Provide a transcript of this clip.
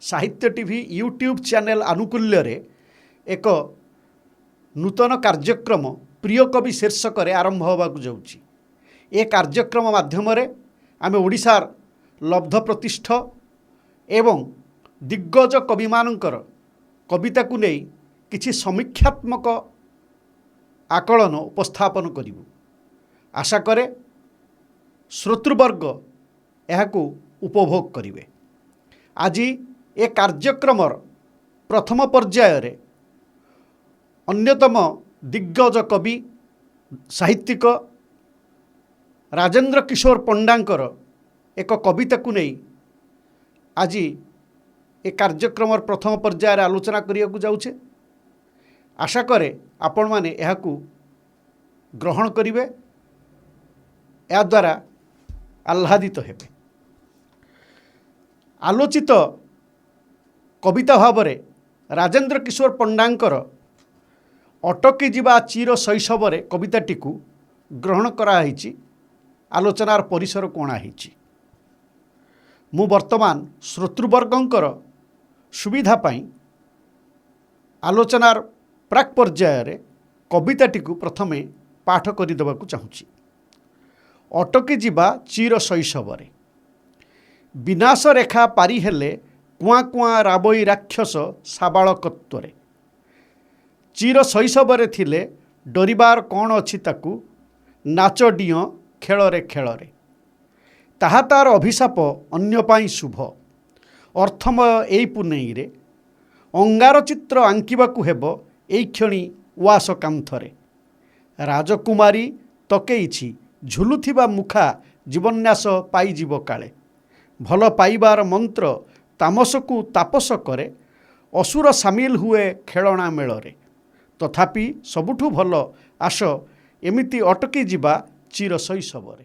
ସାହିତ୍ୟ TV YouTube channel ଆନୁକୂଲ୍ୟରେ ଏକ ନୂତନ କାର୍ଯ୍ୟକ୍ରମ ପ୍ରିୟ କବି ଶୀର୍ଷକରେ ଆରମ୍ଭ ହେବାକୁ ଯାଉଛି। ଏ କାର୍ଯ୍ୟକ୍ରମ ମାଧ୍ୟମରେ ଆମେ ଓଡ଼ିଶାର ଲବ୍ଧ ପ୍ରତିଷ୍ଠ ଏବଂ ଦିଗ୍ଗଜ କବିମାନଙ୍କର କବିତାକୁ ନେଇ କିଛି ସମୀକ୍ଷାତ୍ମକ ଆକଳନ ଉପସ୍ଥାପନ କରିବୁ। ଆଶା କରେ ଶ୍ରୋତୃବର୍ଗ ଏହାକୁ ଉପଭୋଗ କରିବେ। ଆଜି ଏ କାର୍ଯ୍ୟକ୍ରମର ପ୍ରଥମ ପର୍ଯ୍ୟାୟରେ ଅନ୍ୟତମ ଦିଗ୍ଗଜ କବି, ସାହିତ୍ୟିକ ରାଜେନ୍ଦ୍ର କିଶୋର ପଣ୍ଡାଙ୍କର ଏକ କବିତାକୁ ନେଇ ଆଜି ଏ କାର୍ଯ୍ୟକ୍ରମର ପ୍ରଥମ ପର୍ଯ୍ୟାୟରେ ଆଲୋଚନା କରିବାକୁ ଯାଉଛେ। ଆଶା କରେ ଆପଣମାନେ ଏହାକୁ ଗ୍ରହଣ କରିବେ, ଏହାଦ୍ୱାରା ଆହ୍ଲାଦିତ ହେବେ। ଆଲୋଚିତ କବିତା ଭାବରେ ରାଜେନ୍ଦ୍ର କିଶୋର ପଣ୍ଡାଙ୍କର ଅଟକି ଯିବା ଚିର ଶୈଶବରେ କବିତାଟିକୁ ଗ୍ରହଣ କରାହେଇଛି, ଆଲୋଚନାର ପରିସରକୁ ଅଣାହେଇଛି। ମୁଁ ବର୍ତ୍ତମାନ ଶ୍ରୋତୃବର୍ଗଙ୍କର ସୁବିଧା ପାଇଁ ଆଲୋଚନାର ପ୍ରାକ୍ ପର୍ଯ୍ୟାୟରେ କବିତାଟିକୁ ପ୍ରଥମେ ପାଠ କରିଦେବାକୁ ଚାହୁଁଛି। ଅଟକି ଯିବା ଚିର ଶୈଶବରେ। ବିନାଶ ରେଖା ପାରି ହେଲେ କୁଆଁ କୁଆଁ ରାବଇ ରାକ୍ଷସ ସାବାଳକତ୍ୱରେ। ଚିର ଶୈଶବରେ ଥିଲେ ଡରିବାର କ'ଣ ଅଛି ତାକୁ, ନାଚ ଡିଅଁ ଖେଳରେ ଖେଳରେ। ତାହା ତାର ଅଭିଶାପ, ଅନ୍ୟ ପାଇଁ ଶୁଭ। ଅର୍ଥମୟ ଏଇ ପୁନେଇରେ ଅଙ୍ଗାର ଚିତ୍ର ଆଙ୍କିବାକୁ ହେବ ଏଇକ୍ଷଣି ଉଆସ କାନ୍ଥରେ। ରାଜକୁମାରୀ ତକେଇଛି ଝୁଲୁଥିବା ମୁଖା, ଜୀବନ୍ୟାସ ପାଇଯିବ କାଳେ। ଭଲ ପାଇବାର ମନ୍ତ୍ର ତାମସକୁ ତାପସ କରେ, ଅସୁର ସାମିଲ ହୁଏ ଖେଳଣା ମେଳରେ। ତଥାପି ସବୁଠୁ ଭଲ, ଆସ ଏମିତି ଅଟକି ଯିବା ଚିର ଶୈଶବରେ।